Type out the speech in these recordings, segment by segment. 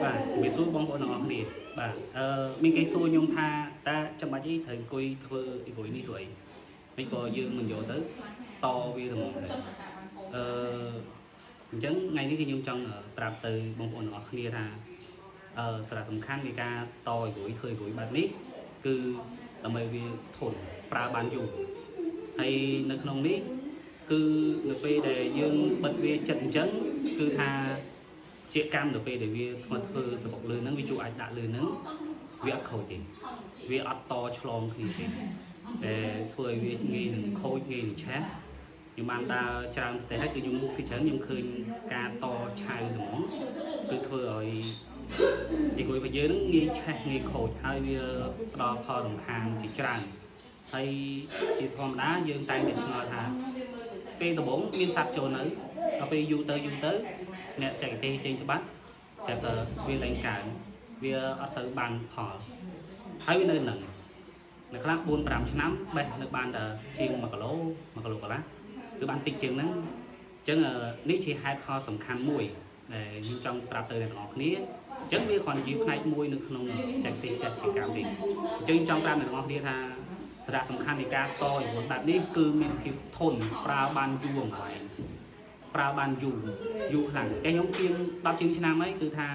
បាទជំរាបសួរបងប្អូនទាំងអស់គ្នាបាទអឺមានគេសួរខ្ញុំថាតើចាំបាច់អីត្រូវអង្គុយធ្វើអ៊ីគុយនេះធ្វើអីមិនក៏យើងមិនយកទៅតវាហ្មងដែរអឺអញ្ចឹងថ្ងៃនេះគឺខ្ញុំចង់ប្រាប់ទៅបងប្អូនទាំងអស់គ្នាថាអឺសារៈសំខាន់នៃការតអ៊ីគុយធ្វើអ៊ីគុយបែបនេះគឺដើម្បីវាធន់ប្រើបានយូរហើយនៅក្នុងនេះគឺនៅពេលដែលយើងបិទវាចិត្តអញ្ចឹងគឺថា ជាកម្មនៅពេលដែលវាធ្វើធ្វើសបុកលឿនហ្នឹងវាជួយអាចដាក់លឿនហ្នឹងវាអត់ខូចទេវាអត់តឆ្លងគ្នាទេតែធ្វើឲ្យវាងាយនឹងខូចងាយនឹងឆេះខ្ញុំបានដើរច្រើនប្រទេសហើយគឺខ្ញុំគឺច្រើនខ្ញុំឃើញការតឆៅហ្មងគឺធ្វើឲ្យអ៊ីគុយរបស់យើងហ្នឹងងាយឆេះងាយខូចហើយវាផ្ដល់ផលរំខានជាច្រើនហើយជាធម្មតាយើងតែងតែឆ្ងល់ថា ពេលដំបូងមានសត្វចូលនៅដល់ពេលយូរទៅយូរទៅអ្នកចែកទេសចេញទៅបាត់ស្រាប់តែវាលែងកើនវាអត់សូវបានផលហើយវានៅនឹងនៅខ្លះ4 5ឆ្នាំបេះនៅបានតែជាង1គីឡូ1គីឡូកន្លះគឺបានតិចជាងហ្នឹងអញ្ចឹងនេះជាហេតុផលសំខាន់មួយដែលខ្ញុំចង់ប្រាប់ទៅអ្នកទាំងអស់គ្នាអញ្ចឹងវាគ្រាន់តែជាផ្នែកមួយនៅក្នុងចែកទេសកសិកម្មនេះអញ្ចឹងចង់ប្រាប់អ្នកទាំងអស់គ្នាថា សារៈសំខាន់នៃការតយវបែបនេះគឺមានភាពធន់ប្រើបានយូរអង្វែងប្រើបានយូរយូរខ្លាំងតែខ្ញុំជាង10ជាងឆ្នាំហើយគឺថា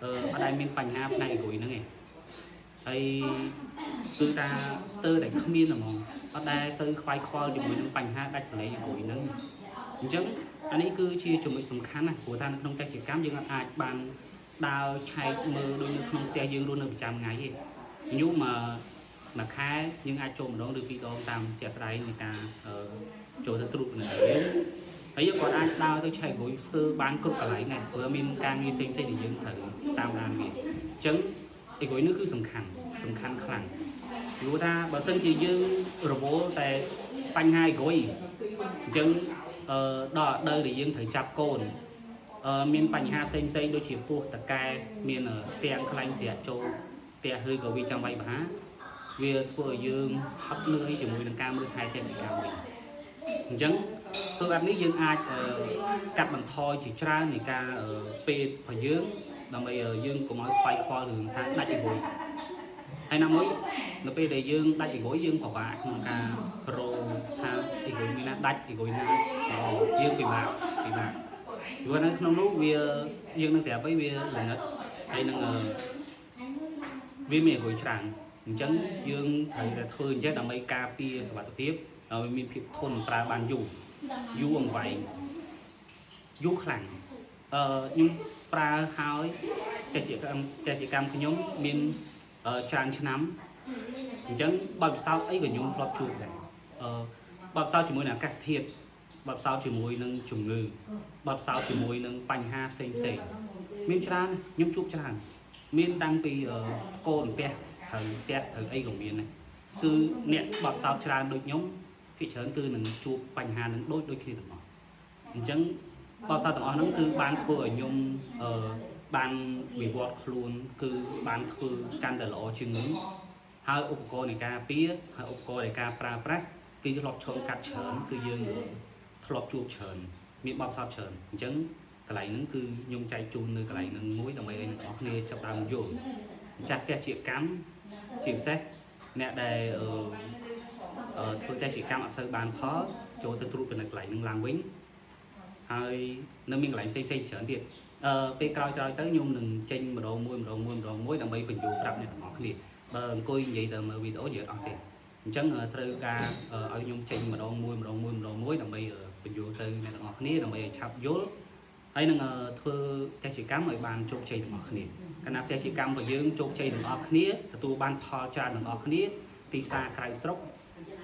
អឺអត់ដែលមានបញ្ហាផ្នែកអ៊ីគុយហ្នឹងឯងហើយគឺថាស្ទើរតែគ្មានហ្មងអត់ដែលសូវខ្វាយខ្វល់ជាមួយនឹងបញ្ហាដាច់សលេងអ៊ីគុយហ្នឹងអញ្ចឹងអានេះគឺជាចំណុចសំខាន់ណាព្រោះថានៅក្នុងកសិកម្មយើងអត់អាចបានដើរឆែកមើលដូចនៅក្នុងផ្ទះយើងរស់នៅប្រចាំថ្ងៃទេញូមក មួយខែយើងអាចចូលម្ដងឬពីរដងតាមជាក់ស្ដែងនៃការចូលទៅត្រួតនៅយើងហើយយើងក៏អាចដើរទៅឆែករួយស្ទើរបានគ្រប់កន្លែងដែរព្រោះមានការងារផ្សេងៗដែលយើងត្រូវតាមដានវាអញ្ចឹងអ៊ីគុយនេះគឺសំខាន់សំខាន់ខ្លាំងព្រោះថាបើសិនជាយើងរវល់តែបញ្ហាអ៊ីគុយអញ្ចឹងអឺដល់រដូវដែលយើងត្រូវចាប់កូនអឺមានបញ្ហាផ្សេងៗដូចជាពោះតកែមានស្ទាំងខ្លាញ់ស្រាក់ចូលផ្ទះឬក៏វាចង់វាយប្រហារ វាធ្វើឲ្យយើងហត់នឿយជាមួយនឹងការមើលថែកសិកម្មវិញអញ្ចឹងធ្វើបែបនេះយើងអាចកាត់បន្ថយជាច្រើននៃការពេលរបស់យើងដើម្បីយើងកុំឲ្យខ្វាយខ្វល់រឿងថាដាច់អ៊ីគុយហើយណាមួយនៅពេលដែលយើងដាច់អ៊ីគុយយើងពិបាកក្នុងការរកថាអ៊ីគុយមានណាដាច់អ៊ីគុយណាល្អយើងពិបាកពិបាកព្រោះនៅក្នុងនោះវាយើងនឹងស្រាប់អីវាល្ងិតហើយនឹងវាមានអ៊ីគុយច្រើនអញ្ចឹងយើងត្រូវតែធ្វើអញ្ចឹងដើម្បីការពារសុវត្ថិភាពឲ្យមានភាពធន់ប្រើបានយូរយូរអង្វែងយូរខ្លាំងអឺខ្ញុំប្រើហើយកសិកម្មកសិកម្មខ្ញុំមានច្រើនឆ្នាំអញ្ចឹងបទពិសោធន៍អីក៏ខ្ញុំធ្លាប់ជួបដែរអឺបទពិសោធន៍ជាមួយនឹងអាកាសធាតុបទពិសោធន៍ជាមួយនឹងជំងឺបទពិសោធន៍ជាមួយនឹងបញ្ហាផ្សេងផ្សេងមានច្រើនខ្ញុំជួបច្រើនមានតាំងពីកូនផ្ទះត្រូវផ្ទះត្រូវអីក៏មានដែរគឺអ្នកបទពិសោធន៍ច្រើនដូចខ្ញុំភាគច្រើនគឺនឹងជួបបញ្ហានឹងដូចដូចគ្នាទាំងអស់អញ្ចឹងបទពិសោធន៍ទាំងអស់ហ្នឹងគឺបានធ្វើឲ្យខ្ញុំអឺបានវិវត្តខ្លួនគឺបានធ្វើកាន់តែល្អជាងមុនហើយឧបករណ៍នៃការពារហើយឧបករណ៍នៃការប្រើប្រាស់គឺធ្លាប់ឆ្លងកាត់ច្រើនគឺយើងធ្លាប់ជួបច្រើនមានបទពិសោធន៍ច្រើនអញ្ចឹងកន្លែងហ្នឹងគឺខ្ញុំចែកជូននៅកន្លែងហ្នឹងមួយដើម្បីឲ្យអ្នកទាំងអស់គ្នាចាប់ដើមយល់ម្ចាស់ផ្ទះជាកម្មជាពិសេសអ្នកដែលអឺអឺធ្វើផ្ទះជាកម្មអត់សូវបានផលចូលទៅត្រួតពិនិត្យកន្លែងហ្នឹងឡើងវិញហើយនៅមានកន្លែងផ្សេងផ្សេងច្រើនទៀតអឺពេលក្រោយក្រោយទៅខ្ញុំនឹងចេញម្ដងមួយម្ដងមួយម្ដងមួយដើម្បីបញ្យល់ប្រាប់អ្នកទាំងអស់គ្នាបើអង្គុយនិយាយទៅមើលវីដេអូនិយាយអត់អស់ទេអញ្ចឹងត្រូវការឲ្យខ្ញុំចេញម្ដងមួយម្ដងមួយម្ដងមួយដើម្បីបញ្យល់ទៅអ្នកទាំងអស់គ្នាដើម្បីឲ្យឆាប់យល់ហើយនឹងធ្វើផ្ទះជាកម្មឲ្យបានជោគជ័យទាំងអស់គ្នាកាលណាផ្ទះជាកម្មរបស់យើងជោគជ័យទាំងអស់គ្នាទទួលបានផលច្រើនទាំងអស់គ្នាទីផ្សារក្រៅស្រុក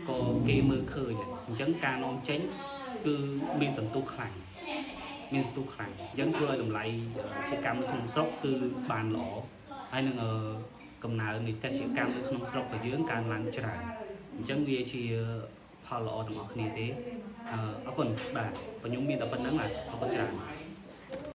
ក៏គេមើលឃើញដែរអញ្ចឹងការនាំចេញគឺមានសន្ទុះខ្លាំងមានសន្ទុះខ្លាំងអញ្ចឹងធ្វើឲ្យតម្លៃជាកម្មនៅក្នុងស្រុកគឺបានល្អហើយនឹងកំណើននៃផ្ទះជាកម្មនៅក្នុងស្រុករបស់យើងកើនឡើងច្រើនអញ្ចឹងវាជាផលល្អទាំងអស់គ្នាទេអរគុណបាទខ្ញុំមានតែប៉ុណ្្នឹងបាទអរគុណច្រើន។